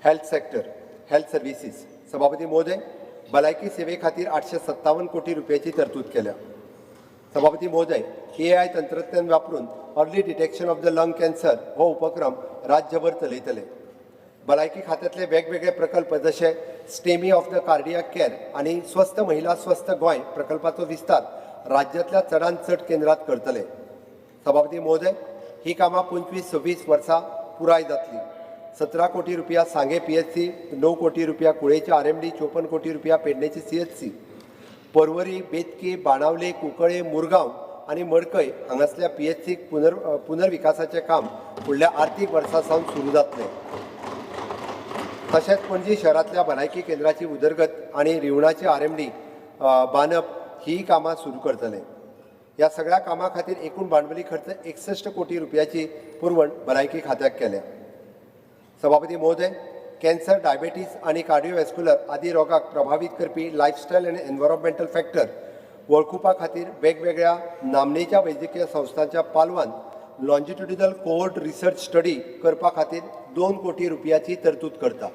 Health sector, health services. सभापती महोदय, भलायकी सेवे खातीर 857 कोटी रुपयाची तरतूद केल्या. सभापती महोदय, एआय तंत्रज्ञान वापरून early detection of the lung cancer हो उपक्रम राज्यभर चलयतले. भलायकी खात्यांतले वेगवेगळे प्रकल्प, जशे STEMI of the cardiac care आनी स्वस्थ महिला स्वस्थ गोंय प्रकल्पाचो विस्तार राज्यांतल्या चडांत चड केंद्रात करतले. सभापती महोदय, ही कामां 25-26 वर्सां पुराय जातली. 17 कोटी रुपया सांगे पीएचसी, 9 कोटी रुपया कुळेचे आरएमडी, 54 कोटी रुपया पेडणेची सीएचसी, पर्वरी, बेतकी, बाणावले, कुंकळे, मुरगांव आनी मडकय हांगासल्या पीएचसीक पुनर्विकासाचें काम फुडल्या आर्थीक वर्सा सावन सुरू जातलें. तशेंच पणजी शहरांतल्या भलायकी केंद्राची उदरगत आनी रिवणाची आरएमडी बांदप ही कामां सुरू करतले. ह्या सगळ्या कामां खातीर एकूण भांडवली खर्च 61 कोटी रुपयाची पुरवण भलायकी खात्याक केल्या. सभापती महोदय, कॅन्सर, डायबेटीस आनी कार्डिओवॅस्क्युलर आदी रोगाक प्रभावीत करपी लायफस्टायल आनी एनवायरोमेंटल फॅक्टर वळखुपा खातीर वेगवेगळ्या नामनेच्या वैजकीय संस्थांच्या पालवान लॉन्जिट्युडिनल कोहोर्ट रिसर्च स्टडी करपा खातीर 2 कोटी रुपयाची तरतूद करता.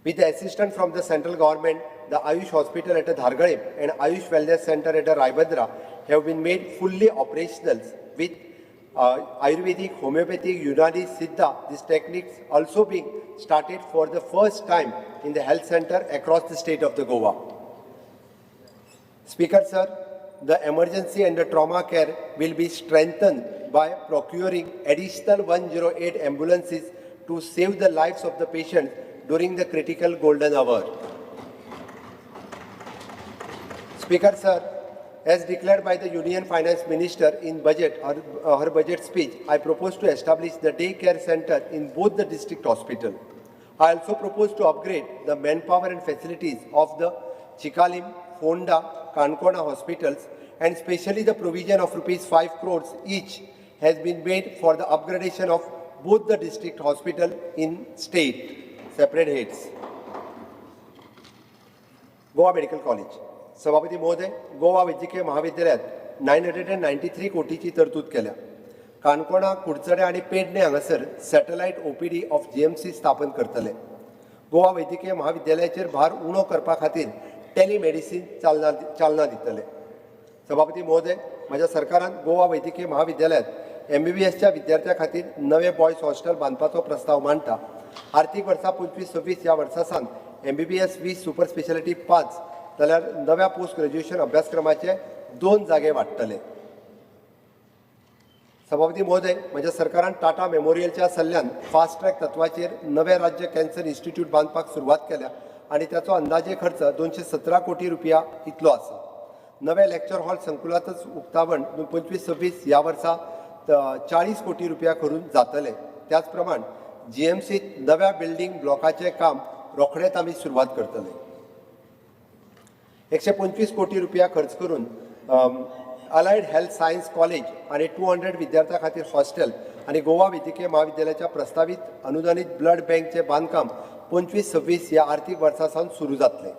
With the assistance from the central government, the Ayush Hospital at Dhargalem and Ayush Wellness Center at Raibandra have been made fully operational with Ayurvedic, Homeopathic, Unani, Siddha. These techniques also being started for the first time in the health center across the state of the Goa. Speaker sir, the emergency and the trauma care will be strengthened by procuring additional 108 ambulances to save the lives of the patients during the critical golden hour. Speaker sir, as declared by the Union Finance Minister in budget or her budget speech, I propose to establish the day care center in both the district hospital. I also propose to upgrade the manpower and facilities of the Chicalim, Ponda, Kankona hospitals, and especially the provision of ₹5 crores each has been made for the upgradation of both the district hospital in state, separate heads. Goa medical college. सभापती महोदय, गोवा वैद्यकीय महाविद्यालयात 993 कोटीची तरतूद केल्या. काणकोणा, कुडचडे आनी पेडणे हांगासर satellite OPD of GMC स्थापन करतले. गोवा वैद्यकीय महाविद्यालयाचेर भार उणो करपा खातीर टेलिमेडिसीन चालना दितले. सभापती महोदय, म्हज्या सरकारान गोवा वैद्यकीय महाविद्यालयात एमबीबीएसच्या विद्यार्थ्यां खातीर नवे बॉयज हॉस्टेल बांदपाचो प्रस्ताव मांडटा. आर्थीक वर्सा 25-26 ह्या वर्सा सावन एमबीबीएस 20, सुपर स्पेशालिटी पांच, जाल्यार नव्या पोस्ट ग्रॅज्युएशन अभ्यासक्रमाचे दोन जागे वाडटले. सभापती महोदय, म्हज्या सरकारान टाटा मेमोरियलच्या सल्ल्यान फास्ट ट्रॅक तत्वाचेर नवें राज्य कॅन्सर इन्स्टिट्यूट बांदपाक सुरवात केल्या आनी ताचो अंदाजे खर्च 217 कोटी रुपया इतलो आसा. नवे लेक्चर हॉल संकुलाचो उक्तावण 25-26 ह्या वर्सा 40 कोटी रुपया करून जातले. त्याच प्रमाण जीएमसीत नव्या बिल्डींग ब्लॉकाचें काम रोखडेच आमी सुरवात करतले. 125 कोटी रुपया खर्च करून अलायड हेल्थ सायन्स कॉलेज आनी 200 विद्यार्थ्यां खातीर हॉस्टेल आनी गोवा वैद्यकीय महाविद्यालयाच्या प्रस्तावीत अनुदानीत ब्लड बँकचें बांदकाम 25-26 ह्या आर्थीक वर्सा सावन सुरू जातलें.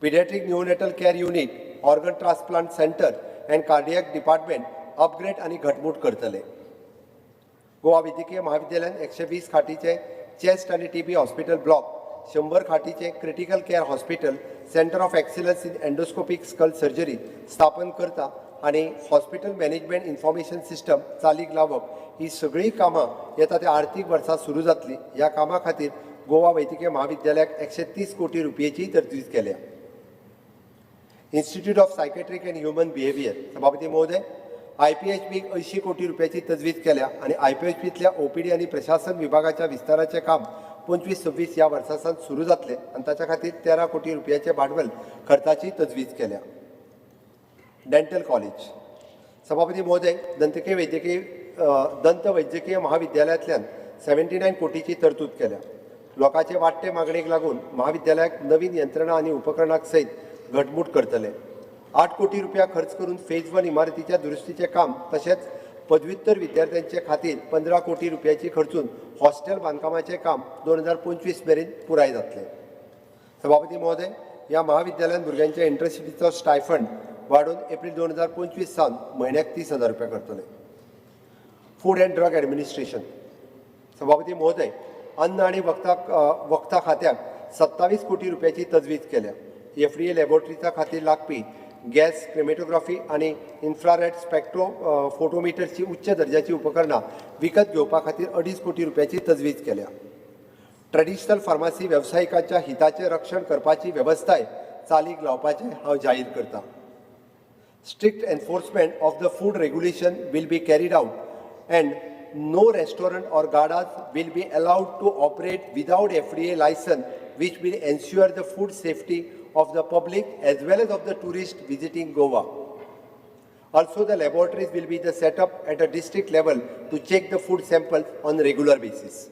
Pediatric neonatal care unit, organ transplant center and cardiac department upgrade आनी घटमूट करतले. गोवा वैद्यकीय महाविद्यालयान 120 खाटीचे चेस्ट आनी TB hospital block, 100 खाटीचे critical care hospital, center of excellence in endoscopic skull surgery स्थापन करता आनी हॉस्पिटल मॅनेजमेंट इन्फॉर्मेशन सिस्टम चालीक लावप ही सगळीं कामां येता त्या आर्थीक वर्सा सुरू जातली. ह्या कामां खातीर गोवा वैद्यकीय महाविद्यालयाक 130 कोटी रुपयेची तरतूद केल्या. Institute of Psychiatric and Human Behaviour. सभापती महोदय, आयपीएचबीक 80 कोटी रुपयाची तजवीज केल्या आनी आयपीएचबींतल्या ओपीडी आनी प्रशासन विभागाच्या विस्ताराचें काम 25-26 ह्या वर्सा सावन सुरू जातलें आनी ताच्या खातीर 13 कोटी रुपयाचे भांडवल खर्चाची तजवीज केल्या. Dental college. सभापती महोदय, दंतकीय वैद्यकीय दंत वैद्यकीय महाविद्यालयांतल्यान 79 कोटीची तरतूद केल्या. लोकांचे वाडटे मागणेक लागून महाविद्यालयाक नवीन यंत्रणा आनी उपकरणां सयत घटमूट करतले. 8 कोटी रुपया खर्च करून फेज वन इमारतीच्या दुरुस्तीचें काम, तशेंच पदव्युत्तर विद्यार्थ्यांचे खातीर 15 कोटी रुपयाची खर्चून हॉस्टेल बांदकामाचें काम 2025 मेरेन पुराय जातलें. सभापती महोदय, ह्या महाविद्यालयान भुरग्यांच्या इंट्रसिटीचो स्टायफंड वाडोवन एप्रील 2025 सावन म्हयन्याक 30,000 रुपया करतले. Food and drug administration. सभापती महोदय, अन्न आनी वखदां खात्याक 27 कोटी रुपयाची तजवीज केल्या. एफडीए लॅबोरेटरीचा खातीर लागपी गॅस क्रोमेटोग्राफी आनी इन्फ्रारेड स्पेक्ट्रो फोटोमिटरची उच्च दर्जाची उपकरणां विकत घेवपा खातीर 2.5 कोटी रुपयाची तजवीज केल्या. ट्रेडिशनल फार्मासी वेवसायिकांच्या हिताचें रक्षण करपाची वेवस्थाय चालीक लावपाचें हांव जाहीर करतां. Strict enforcement of the food regulation will be carried out and no restaurant or gadas will be allowed to operate without FDA license, which will ensure the food safety of the public as well as of the tourists visiting Goa. Also, the laboratories will be the set up at a district level to check the food samples on regular basis.